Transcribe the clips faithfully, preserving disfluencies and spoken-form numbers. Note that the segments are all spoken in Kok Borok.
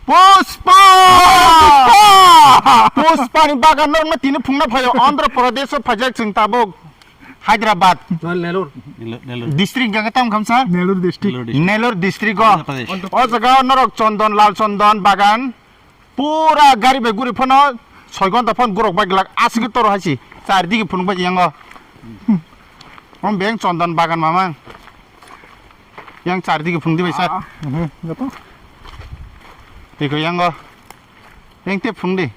Puspa! Puspa! Puspa ni bagan norokno tini phungna phaio Andhra Pradesh o phaijak chwng tabuk Hyderabad. Nellore. Nellore. District hwnkha khe tamo khamsa? Nellore district. Nellore district. Nellore district o. Andhra Pradesh. O jaga norok chondon, lal chondon bagan. Pura gari bai guri phano soi ghonta phano gurok bai glak aswk toro hai si. Char digi phunuk bai yango. Om beng chondon bagan mamang. Yang char digi phung di bai sir. Ah, mhm, joto. Tiko yango. Yang te phung di.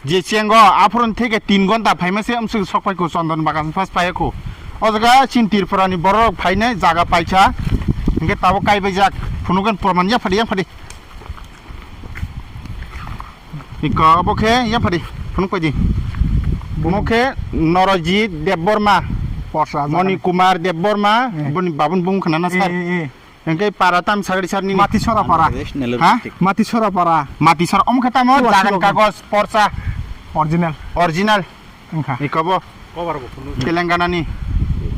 Je chengo aphurun theke tin ghonta phaima se amswk sok pai ko chondon bagan pas pai ko. O jaga chin Tripura ni borok phainai jaga paisa. Hingke tabo kai bai jak. Phunugan porman ya phadi ya phadi. Iko obo khe ya phadi. Phunuk pai di. Mo khe Norojit Debbarma. Porsa jaga. Moni Kumar Debbarma. Eh. Boni babun bung khana na sir. Eh, eh, eh. Hingke para tam sagri sir nini. Matisora para. Bangladesh, Nellore Ha? District. Matisora para. Matisora, omo khe tamo Tua jagan siro. Kagos, porsa. Original. Original. Wngkha. Ikobo. Kobar bo phunuk. Telangana ni.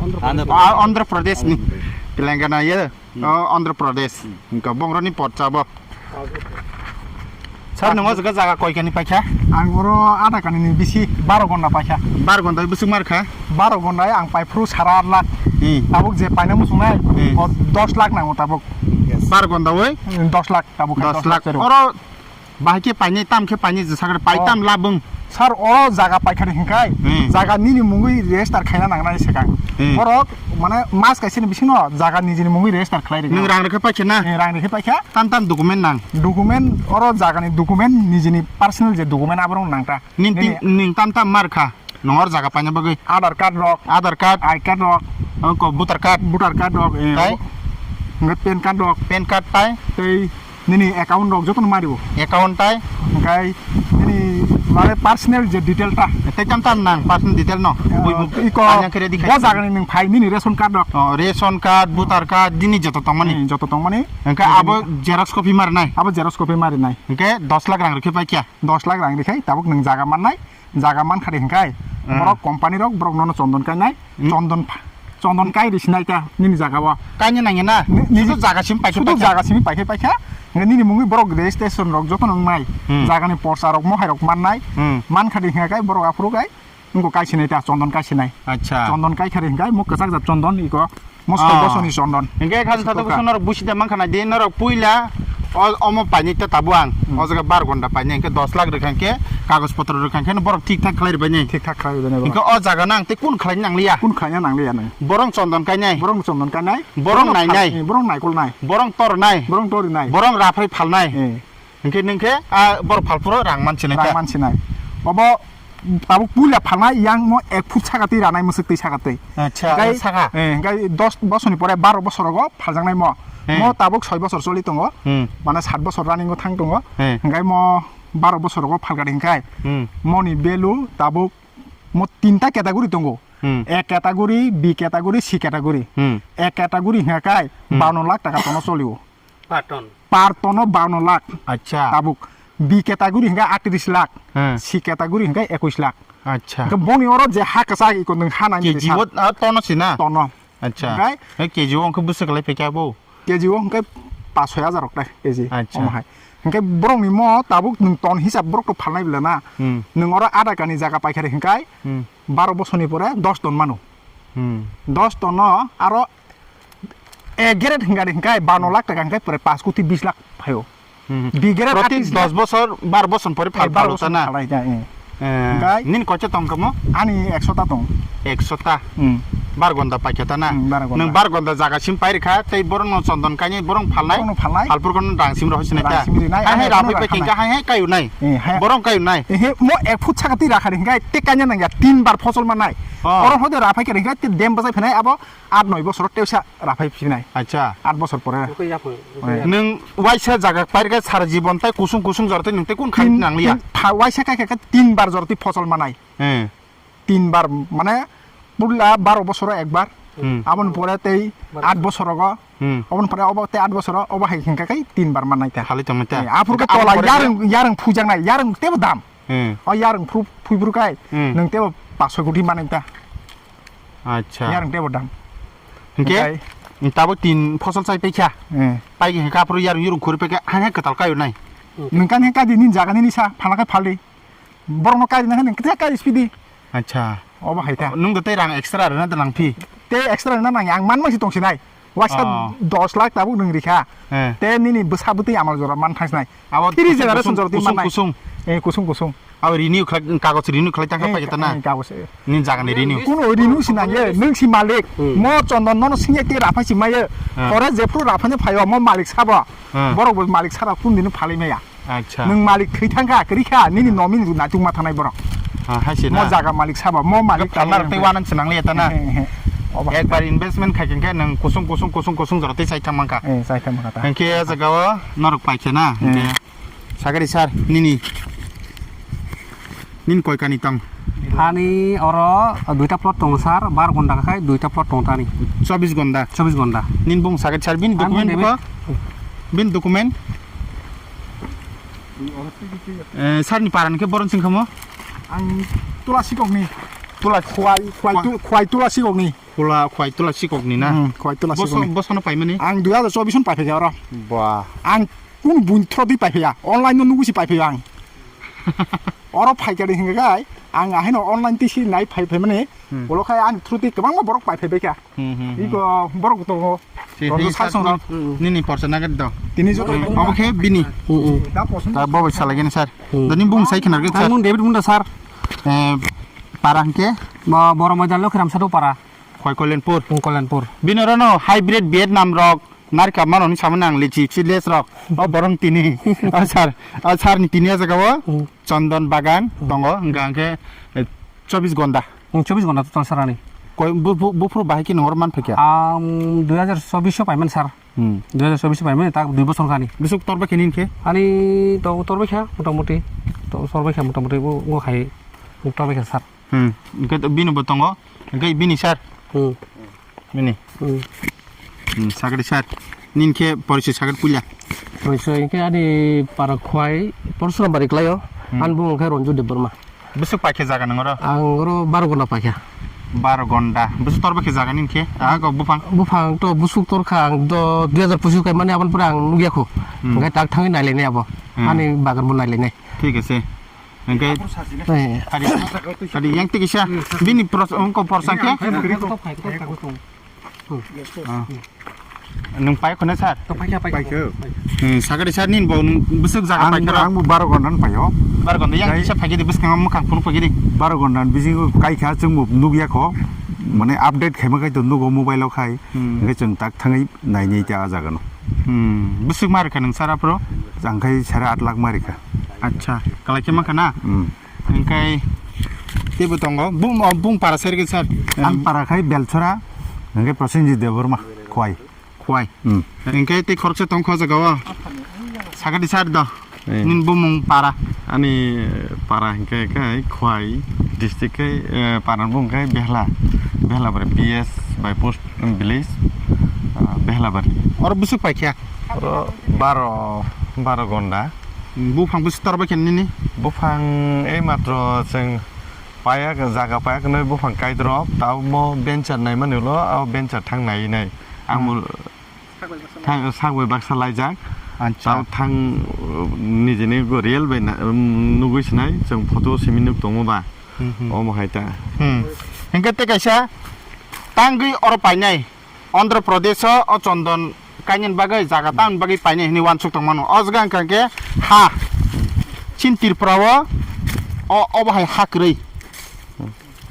Andhra Pradesh. Ah, Andhra Pradesh ni. Andhra Pradesh. Telangana ye. Hmm. Oh, Andhra Pradesh. Hmm. Hingke bongroni porsa bo. Sir, nung o jaga, jaga koi kani paikha? Ang oro ada kani ni bisi baro gonda paikha. Baro gonda bwswk mar kha? Baro gonda ang pai phuru sara aat lakh. Hmm. Tabuk je paina muchungnai, Hmm. o dos lakh nango tabuk. Baro gonda oi? Hmm, dos lakh tabuk khe, Dos dos lakh lakh. Oro bahai khe painai, tam khe painai, je sakre pai Oh. Tam labung. Sir, oro jaga paikha ni hinkai, Hmm. jaga nini mungwi register khaina nangnai swkang. Hmm. Borok mane mas kaisa ni bisingo jaga nijini mungwi register khlai rikha. Nwng rang rwkhe paikha na? Eh, rang rwkhe paikha. Tam tam document nang? Document, oro jagani document, nijini personal je document, aborok nangta. Nini Nini tin, nini tam tam mar kha? Nongor jaga paina bagwi? Aadhaar card rok. Aadhaar card? I card rok. Oko voter card? Voter card rok, eh, Tai? Hingke pan card rok. Pan card tai? Tei nini account rok jotono mari bo. Account tai? Hingke nini mane personal je detail ta. Tei tam tam nang personal detail no? Eh, Bui bu iko kanya kere di bo khai. Jagani nung phai nini ration card rok. Oh, ration card, voter card, dini joto tongmani? Hmm, joto tongmani. Hingke abo xerox copy mari nai? Abo xerox copy mari nai. Hingke dos lakh rang rwkhe pai kya? Dos lakh rang rwkhai tabuk nung jaga mannai, jaga man khari hingkai. Hmm. Borok company rok borok nono chondon kainai, Hmm. chondon pha-, chondon kai risinai ta nini jaga o. Kainai nangya na? Ni-, ni- Sudu jaga sim paikhe Sudu paikha. Jaga simi paikhe paikha. Nini mungwi borok registration rok joto nung nai. Hmm. Jaga ni porsa rok mohai rok mannai. Hmm. Man khari hingkai borok aphuru kai. Nungko kaisinai ta, chondon kaisinai. Acha. Chondon kai khari hingkai, muk kwchak jat chondon iko. Moskai Oh. Bosoni chondon. Hingke khan sato Sukha. Kusun norok busi da mankha na di, norok puila o, omo paini ta tabu ang. Hmm. O jaga bar gonda paini, hingke dos lakh rwkha hingke, kagoj potro rwkha hingke, borok thik thak khlai rwbaini. Thik thak khlai rwbaini borok. Hingke o jaga nang tei kun khlai nangliya? Kun khlai nangliya nang. Borok chondon kainai. Borok chondon kainai. Borok Borok nainai. Phal-, borok naikolnai. Borok tornai. Borok torinai. Borok raphai phalnai. Eh. Hingke ningke, ah, borok phalphuro rang mansinai Rang ta? Mansinai. Obo tabuk puila phalnai yang mo ek foot saka twi ranai mwswk twi saka twi. Acha, Hingkai, saka? Eh, hingkai dos bosoni pore baro bosor rogo phaljaknai mo. Eh. Mo tabuk soi bosor choli tongo. Hmm. Mane sat bosor running o thang tongo. Eh. Hingkai mo baro bosor rogo phalkadi hingkai. Hmm. Moni value tabuk mo tinta category tongo. Hmm. A category, B category, C category. Hmm. A category hingkai Hmm. Bano lakh taka tono cholio. Parton. Partono bano lakh. Acha. Tabuk. B category hingke atris lakh. Hmm. C category hingke ekwis lakh. Acha. Hingke boni oro je ha kwchak iko nwng ha nai K G sir. O, ah, tono si na? Tono. Acha. Hingke Eh, K G o hingke bwswk lai phaikha bo? K G o hingke pas soi hajar rok tai K G. Acha. Omo hai. Hingke borok ni mo tabuk nwng ton hisab borok to phalnai bela na. Hmm. Nwng oro ada kani jaga paikha re hingkai. Hmm. Baro bosoni pore dos ton mano. Hmm. Dos tono aro A grade hingkha de hingkai bano lakh taka hingkai pore pas koti bis lakh phaio. Hmm. B grade Proti atis dos lakh. Bosor, bar bosor pore Eh, phal bar phalo bosor ta na? Phalai ta, eh. Eh, Hingkai nini koicha tong kamo? Ani ekso ta tong. Ekso ta? Hmm. Bar gonda paikha ta na? Hmm, bar gonda. Nwng bar gonda jaga sim pai rikha, tei borokno chondon kainwi borok phalnai? Borokno phalnai. Phalpur kono rang sim rohoi sinai ta? Rang sim rinai, Hai hai ani rapai ekono khe hingkha, hai hai kayu nai? Eh, hai. Borok kayu nai? Eh, he, mo ek foot saka twi rakha ri hingkai, tei kaina nangya, tin bar phosol mannai. Oh. Oro hode rapai khe ringkha, tei dem bwsai phinai abo Aat noi bosor tei sa raphai phinai. Acha. Aat bosor pore. Rukui ya phung, rukui ya. Nwng waisa jaga pairkha sara jibon tai kusung kusung jora tei nwng tei kun khan Tin, nang liya? Tin, tha-, waisa kai kha tin bar jora tei phosol manai. Hmm. Tin bar mane puila baro bosoro ekbar. Hmm. Aboni pore tei Bar. Aat bosorogo. Hmm. Aboni pore obo tei aat bosoro obo hai hingka kai tin bar manai ta. Halai tongmai ta. Eh, aphuru ke Aboni tola pore yareng, yareng phujaknai, yareng tebo dam. Hmm. O yareng phru-, phuibru kai, Hmm. nwng tebo pas soi koti manai ta. Acha. Yareng tebo dam. Hingke? Hingkai, Tabuk tin phosol chai paikha. Eh. Paikha hwnkhe aphuru yarung yurung khuri paikha, hai hai kwtal kaio nai. Nwng kani hai kaidi nini jaga nini sa, phalna khe phaldi. Borokno kaidi nang khe nwng kisa kaidi sipidi. Acha. Obo hai ta. Nwng do tei rang extra rwna da nang phi. Tei extra rwna nang, ang man masi tong sinai. Waisa Oh. dos lakh tabuk nwng rikha. Eh. Tei nini bwsa bwtwi amal jora man thang sinai. Abo Tiri kusung, generation kusung, jordi kusung, manai. Kusung. Eh, kusung, kusung. Abo renew khlai, kagoj renew khlai tangkha Eh, paikha ta na? Eh, kagoj, eh. Nini jaga ni renew. Kuno renew si nang ye, nwng si malik. Hmm. Mo chondon nono singya te raphai si maya. Hmm. Pore jephru raphai no phaio, mo malik sabo. Hmm. Borok bo malik sara kun dino phalai maya. Acha. Nwng malik thwi thangkha, kwrwi kha, nini Hmm. nomin naitugma thanai borok. Ha, hai se Mo na. jaga malik sabo, mo malik Phalna tangwi rok tei rangkha. Wanang se nang liya ta na? He, he. Obo. Ekbar investment khai khe nwng kusung, kusung, kusung, kusung jora tei chai thang mankha. Eh, chai thang mankha ta. Hwnkhe o jaga o norok paikhe na? Hmm. Hwnkhe Sagari sir, nini, nini koi kani tong? Ani oro duita plot tongo sir, bar gonda khai duita plot tongo tani. Chobis gonda. Chobis gonda. Nini bung sagari sir, bini Ang document bini ko? Bini document? Eh, sir ni paran ke boron sing khamo? Ang tula sikok ni. Tula Khwai, khwai Khwa- tu-, khwai tula sikok ni. Khula khwai tula sikok ni na? Hmm, khwai tula Boso, sikok ni. Bosono paimani? Ang dui hajar chobis on paiphaikha oro. Ba. Ang Kung buntro di paiphaia, online no nugusi paiphaia ang. Oro phaikari hingga kai, ang ahino online tisi nai phai phai mani, Hmm. Bolo khai ang through ti kwbangma borok pai phai baikha. Hmm, hmm, hmm. Iko borok tongo. Si, Rondo si, sir, sasong rok. Nini porsa nagar do. Tini joto Hmm. Obo khe bini. Hmm, hmm. Da porsa. Ta bobo salagini sir. Hmm. Dani bung sai khinar gini sir. Ang David Munda sir. Eh, para hingke? Bo-, Borok Moidal Lokhiram Sadu para. Khoi Kolenpur. Hmm, Kolenpur. Bini orono hybrid Vietnam rok. Narikha mano ni samani ang lichi chi les rok. O borong tini. O sir, o sir ni tini o jaga o Hmm. Chondon bagan Hmm. tongo, hingka hingke, eh, chobis gonda. Hmm, chobis gonda total sir ani. Koi bu, bu, buphuru bahai khe nongor man phikya? Ang dui hajar chobis o paiman sir. Hmm. Dui hajar chobis o paiman, tak dui bosor khani. Bisuk torba khe nin khe? Ani to torba kha, mota moti. To torba kha, mota moti, bo, bo khai, torba kha sir. Hmm. Hingke to bini bo tongo. Hingke bini sir. Hmm. Bini. Hmm. Hmm, sagri sir. Nin khe porichoi sagri puila. Porichoi hingke ani para khwai Porsuram bari klaio. Hmm. Ani bumung khe Ranju Debbarma. Bisuk paikhe jaga nang oro? Ang oro baro gonda paikha. Baro gonda. Bisuk torba khe jaga nin khe? Ah, go buphang. Buphang to busuk torkha ang do dui hajar pochisho kai mani aboni pore ang nugya kho. Hmm. Hingke tak thangwi nailainai abo. Hmm. Ani bagan bo nailainai. Thik ase. Hingke Eh. Adi, adi yang tiki sa bini pros, ongko porsa khe? Ah. Nung pai khone sir? Paikha, paikha. Hmm, sagari sir nin bo nung bwswk jaga Ang, paikha ro? Ang bo baro gonda paio. Baro gonda yang Gai- kisa paikha di bwskang mukhang phunu paikha di. Baro gonda bisingo kaikha chwng bo nugya kho. Mane update khaima khai to nugo mobile o khai. Hmm. Hingke chwng tak thangwi nainai ta a jaga no. Hmm. Bwswk ma rikha nung sara pro? Ang khai sare aat lakh ma rikha. Acha, kalai khe mankha na? Hmm. Hingkai teibo tongo. Bung, oh, bung para sergin sir. Ang para khai Belchora, hingke Prosenjit Debbarma, Khwai. Khwai. Hmm. Hingke tei khoroksa tongkha o jaga o. Sagadi sir do. Eh. Nini bumung para. Ani para hingke khe Khwai district khe, eh, para bung khe Behla. Behla bai P S by post village, ah, Behlabari. Oro bwswk paikha? Oro baro, baro gonda. Buphang bwswk torbai khe nini? Buphang ei matro chwng payak, jaga payak noi buphang kaidrop, tamo venture naimani ulo, o venture thang nai nai. Ang Hmm. mo thang, sak bai baksa laijak. Acha. Tamo thang, uh, nijini go real bai na, um, nugui sinai, chwng photo simi nuk tongo ba. Hmm, hmm. Omo hai ta. Hmm. Hingke tei kaisa tangwi oro painai. Andhra Pradesh o, o chondon kainani bagwi jaga tamni bagwi painai hinwi uansuk tongmano. O jaga wngkha khe ha. Chin Tripura o, o, obo hai ha kwrwi.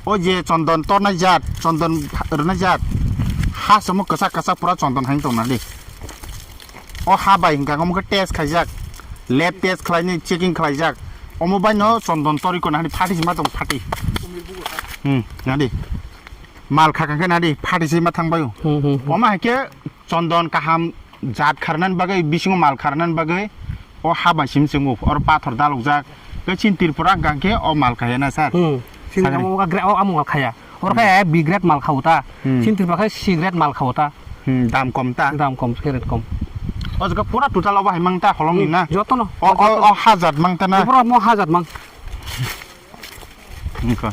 O je chondon tornai jat, chondon rwnai jat, ha samo kwchak kwchak pura chondon hai tongna di. O ha bai hingkha omo khe test khaijak, lab test khlainai checking khlaijak. Omo bai no chondon torwi kona hani phatwi sima tong phatwi. Hmm, nadi. Mal khakang khe nadi phatwi se ma thang baio. Hmm, hmm, hmm. Omo hai khe chondon kaham jat kharnani bagwi, bisingo mal kharnani bagwi o ha bai sim chwngo, oro pathor dalokjak. Khe chini Tripura hwnkha khe o mal khaya na sir. Hmm. Chini Sagri. Amo gra-, o amo mal khaya. Oro khe Hmm. B grade mal khao ta. Hmm. Chini Tripura khe C grade mal khao ta. Hmm, dam kom ta. Dam kom, khe rate kom. O jaga pura total obo hai mang ta holong ni Hmm, na. Jotono. O, o, o ha jat mang ta na. Pura mo ha jat mang. Wngkha.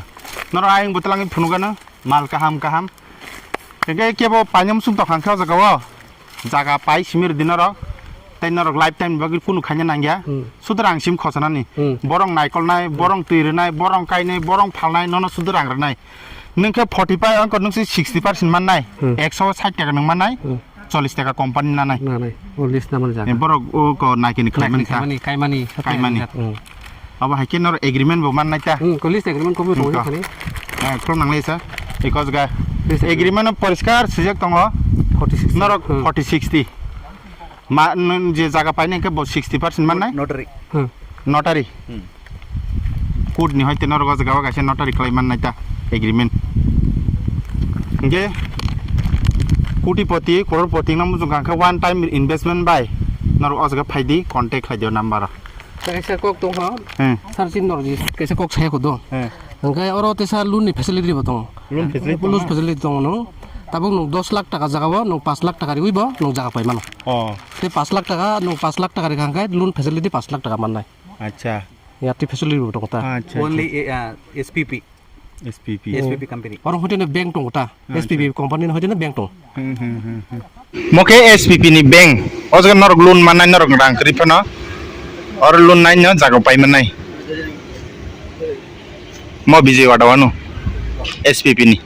Noro ayang bwtwlangwi phunukgano mal kaham kaham. Hingke kebo painani muchung tongkha hingke o jaga o. Jaga pai simi rwdi norok. Tei norok lifetime ni bagwi kunu khaina nangya. Hmm. Sudrang sim khosanani. Hmm. Borok naikolnai, borok twi rwnai, borok kainai, borok phalnai, nono sudrang rwnai. Nwng khe forty five wngkha nwng se sixty percent mannai. Hmm. Ekso sait taka nwng mannai. Hmm. Chollish taka company nanai. Nanai. O list namani jaga. Eh, borok o ko naikini khlaimani kha. Kaimani, kaimani. Kaimani. Hmm. Abo hai khe norok agreement bo mannai ta. Hmm, ko list agreement ko bo tongo khani. Eh, khulum nanglai sa. Eko jaga. List agreement. Agreement no poriskar swijak tongo. Forty sixty. Norok, hmm, forty sixty. Ma, nwng je jaga painai khe bo sixty percent mannai. Notary. Hmm. Notary. Hmm. Court ni hoite norok o jaga o kaisa notary khlai mannai ta agreement. Hingke kotipoti, crorepoti no muchung kha hingke one time investment bai norok o jaga phaidi contact khlai di o number o. Kaisa kok tong kha. Hmm. Sir, chin norok kaisa kok saya kho do. Hmm. Hingke oro tesa loan ni facility bo tongo. Loan facility tongo? Loan facility tongo no. Tabuk nwng dos lakh taka jaga o nwng pash lakh taka riwi bo nwng jaga pai mano. Oh. Tei pash lakh taka, nwng pash lakh taka rikha hingke loan facility pash lakh taka mannai. Acha. Yati facility bo tongo ta. Acha, acha. Only, uh, S P P. S P P. S P P company. Oro hoite no bank tongo ta. Acha. S P P company no hoite no bank tongo. Hmm, hmm, hmm, hmm. Mo khe S P P ni bank. O jaga norok loan mannai, norok rang kwrwi phano. Oro loan nai no jaga pai mannai. Mo Vijay Wada wano. S P P ni.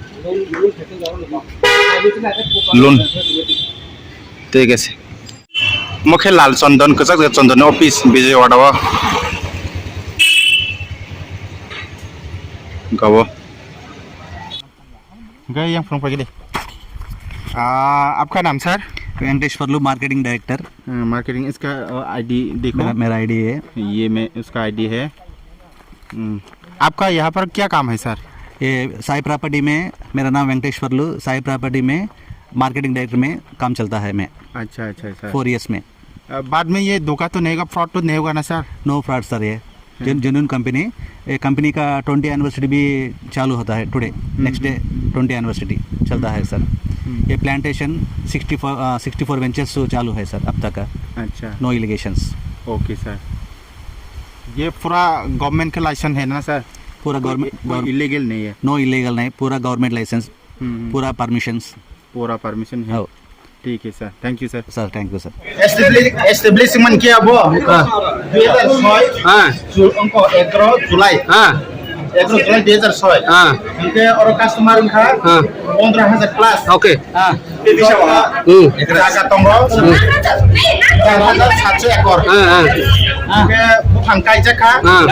Loan. Thik ase. Mo khe Lal Chandan, kwchak Chandan ni office Vijay Wada o. Gawo. Gaya yang phone pagidi. Ah, आपका नाम सर? वेंकटेश परलू, marketing director. हाँ, मार्केटिंग, इसका, अ, आईडी देखो। मेरा, मेरा आईडी है। ये मैं, उसका आईडी है। हम्म। आपका यहाँ पर क्या काम है सर? ये साई प्रॉपर्टी में, मेरा नाम वेंकटेश परलू, साई प्रॉपर्टी में मार्केटिंग डायरेक्टर में काम चलता है मैं। अच्छा, अच्छा, सर। फोर इयर्स में। अ, बाद में ये धोखा तो नहीं होगा, फ्रॉड तो नहीं होगा ना सर? नो फ्रॉड सर, ये जेन-, जेन्युइन कंपनी। ये कंपनी का ट्वेंटी एनिवर्सरी भी चालू होता है today, next day twenty anniversary चलता है सर। हम्म। ये plantation sixty four, uh, sixty four ventures चालू है सर अब तक का। अच्छा। No allegations. Okay sir. ये पूरा गवर्नमेंट का लाइसेंस है ना सर? पूरा कोई, गवर्नमेंट, कोई गवर्न-, इलीगल नहीं है? नो इलीगल नहीं, पूरा गवर्नमेंट लाइसेंस, हम्म, हम्म। पूरा परमिशंस। पूरा परमिशन है। हाँ। ठीक है sir, thank you sir. Sir, thank you sir. Establish, establishment किया वो? हाँ। दो हज़ार छह, हाँ। जु-, उनको एगारह जुलाई। हाँ। एगारह जुलाई दो हज़ार छह। हाँ। उनके और कस्टमर उनका हाँ। पन्द्रह हज़ार प्लस। ओके। हाँ। हम्म। जागा tongo। हम्म। चार हज़ार सात सौ एकड़। हाँ, हाँ। उनके बुफां काइजा खा। हाँ।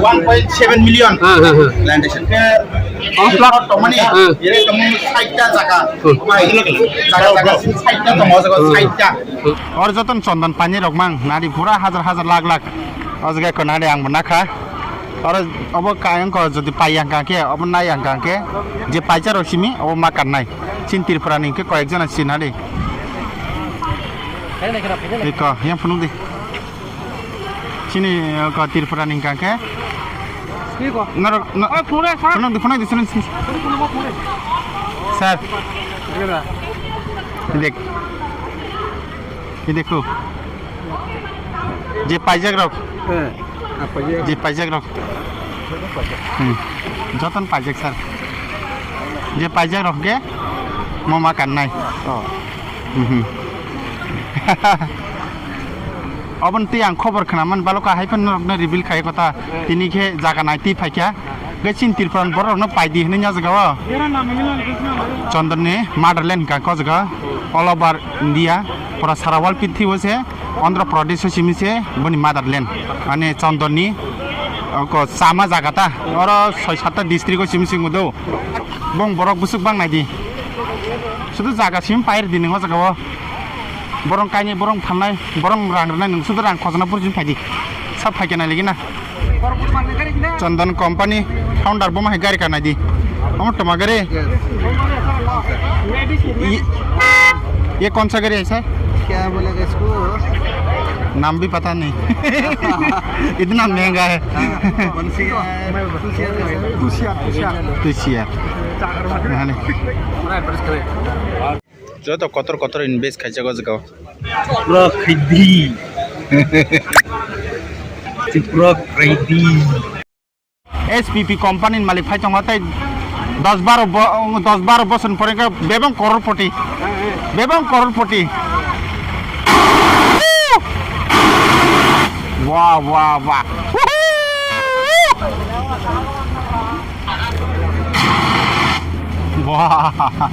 One point seven million। हाँ, हाँ, हाँ। Plantation। उनके हाँ। Plot tongmani। हाँ। Ere tongmani side ta jaga। Jaga, jaga side ta tongo, jaga side ta. Oro jotono chondon painai rok mang, nari pura hajar hajar lakh lakh. O jaga ko nari ang bo nakha. Oro obo kayang ko jodi pai yang kha khe, obo nai yang kha khe, je paisa rok simi, obo ma kannai. Chin Tripura ni khe koyek jona sinari. Eko, yang phunuk di. Chini, eh, ko Tripura ni hingka khe. Norok, no, phunuk di, phunuk di, phunuk di. Sir. Dek. Dekho. Je paijak rok. Eh, apa ya? Je paijak rok. Hmm. Joton paijak, sir. Je paijak rok ke mo ma kannai. Oh. Mhm. Oboni twi ang khobor khnaman baloka hai phano norokno reveal khai kotha. Tini khe jaga nai twi phaikha. Khe chini Tripura ni borok rokno paidi hinwi nya jaga o. Chondon ni motherland hingka khe o jaga all over India, pura sara world prithibi o se Andhra Pradesh o simi se boni motherland. Mane Chondon ni, o, ko chama jaga ta. Oro soi satta district o simi se wngwi do. Bong borok bwswk bang nai di. Sudu jaga sim pair di nang o jaga o. Borong kainwi, borong phalnai, borong rang rwnai, nwng sudu rang khojna purjin phaidi. Sab phaikhe nai lagi na. Chondon company founder bo ma hai gari ka nai di. Omo toma gari. Ye, ye kaun sa gari hai sir? क्या बोलेगा इसको? नाम भी पता नहीं। इतना महंगा है। हाँ, कौन सी है? Two C R, two C R. Two C R. Joto kotor kotor invest khaijak o jaga o. Pura khaidi. Pura khaidi. S P P company ni malik phai tongo tei Dos baro bo-, dos baro bosor pore khe bebak koror poti. Bebak koror poti. Wah, wah, wah. Wah.